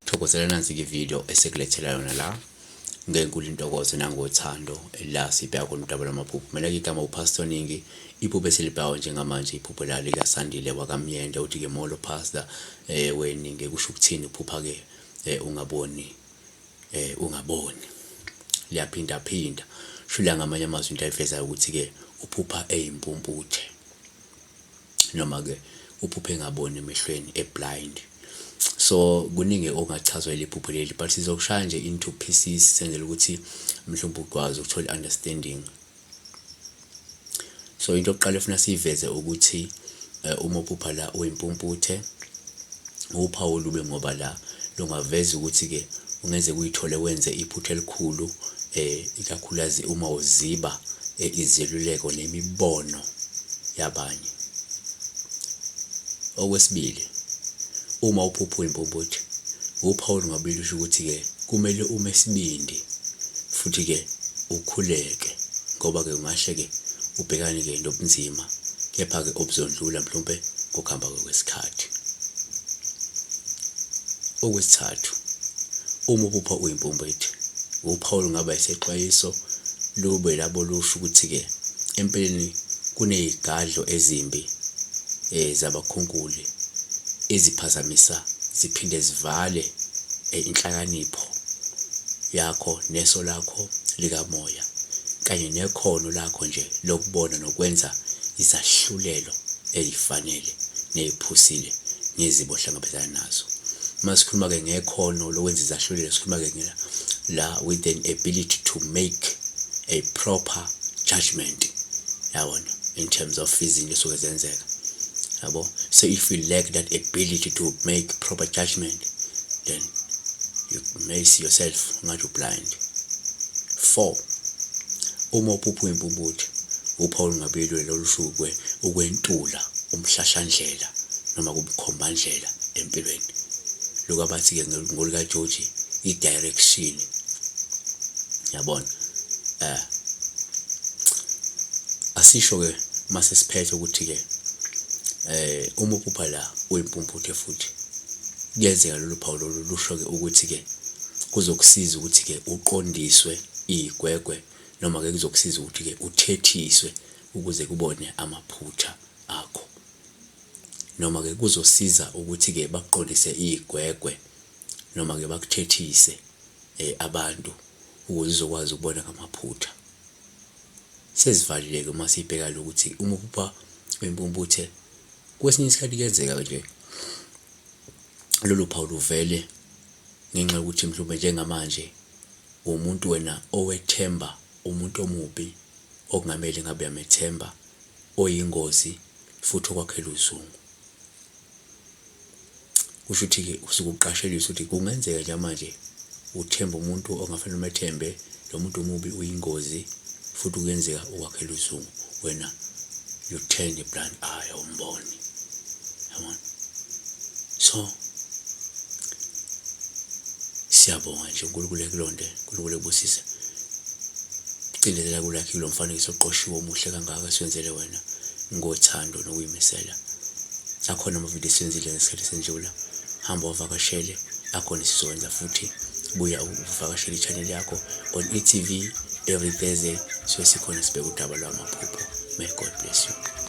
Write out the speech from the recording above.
Thokozela nansi-ke ividiyo esikulethela yona la ngenkulu intokozo nangothando la sibheka khona udaba lwamaphupho. Mina-ke igama uPastor Ningi, iphupho esilibhekayo njengamanje iphupho la likaSandile wakaMyende uthi-ke molo Pastor weningi kusho ukuthini uphupha-ke ungaboni ungaboni liyaphindaphinda shula ngamanye amazwi into ayivezayo ukuthi-ke uphupha eyimpumputhe. noma-ke uphuphe engaboni emehlweni e-blind. So kuningi okungachazwa yileli phupho leli but sizokushaya nje into pieces senzela ukuthi mhlawumbe ukwazi ukuthola i-understanding. So into yokuqala efuna siyiveze ukuthi uma uphupha la uyimpumputhe uphawu olube ngoba la lungaveza ukuthi-ke ungenzeka uyithole wenze iphutha elikhulu ikakhulukazi uma uziba izeluleko nemibono yabanye. Okwesibili, uma uphupha uyimpumputhe, uphawu olungabili lusho ukuthi-ke kumele ume isibindi futhi-ke ukhuleke ngoba-ke ungahle-ke ubhekane-ke nobunzima kepha-ke obuzondlula mhlawumpe ngokuhamba kwesikhathi. Okwesithathu, uma uphupha uyimpumpethe, uphawu lungaba isexwayiso lube labo lusho ukuthi-ke empeleni kunezigadlo ezimbi zabakhunkuli eziphazamisa ziphinde zivale inhlakanipho yakho neso lakho likamoya kanye nekhono lakho nje lokubona nokwenza izahlulelo ezifanele neziphusile ngezimo ohlangabezana nazo. Uma sikhuluma-ke ngekhono lokwenza izahlulelo sikhuluma-ke la with an ability to make a proper judgment, yabona, in terms of izinto esuke zenzeka, yabo. So if you lack that ability to make proper judgment, then you may see yourself ngathi u-blind. 4, uma uphupha uyimpumputhe, uphawu olungabili lolusho ukwentula umhlahlandlela noma kumkhombandlela empilweni. Lokhu abathi-ke ngolikaJoji i-direction, yabona. Asisho-ke mase siphethe ukuthi-ke uma uphupha la uyimpumputhe futhi kuyenzeka lolu phawu lolu lusho-ke ukuthi-ke kuzokusiza ukuthi-ke uqondiswe iy'gwegwe noma-ke kuzokusiza ukuthi-ke uthethiswe ukuze kubone amaphutha akho, noma-ke kuzosiza ukuthi-ke bakuqondise iy'gwegwe noma-ke bakuthethise abantu ukuze uzokwazi ukubona ngamaphutha. Sesivalile-ke uma sibheka lokuthi uma uphupha uyimpumputhe kwesinye isikhathi kuyenzeka nje lolu phawu luvele ngenxa yokuthi mhlawumbe njengamanje uwumuntu wena owethemba umuntu omubi okungamele ngabe uyamethemba, oyingozi futhi okwakhela uzungu. Kusho ukuthi-ke usuke uqashelisa ukuthi kungenzeka njengamanje uthembe umuntu ongafanele umethembe, lo muntu omubi uyingozi futhi kuyenzeka ukwakhela uzungu, wena you turn a blind eye awumboni. Yabona? So siyabonga nje uNkulunkulu ekulonde, uNkulunkulu ekubusise. Cindezela ku-like kulo mfanekiso oqoshiwe omuhle kangaka esiwenzele wena ngothando nokuyimisela. Akhona amavidiyo esiwenzile ngesikhathi esendlula, hamba wavakashele, akhona esizowenza futhi. Buya uvakashele i-channel yakho on e-TV every Thursday, suke sikhona sibheke udaba lwamaphupho. May God bless you.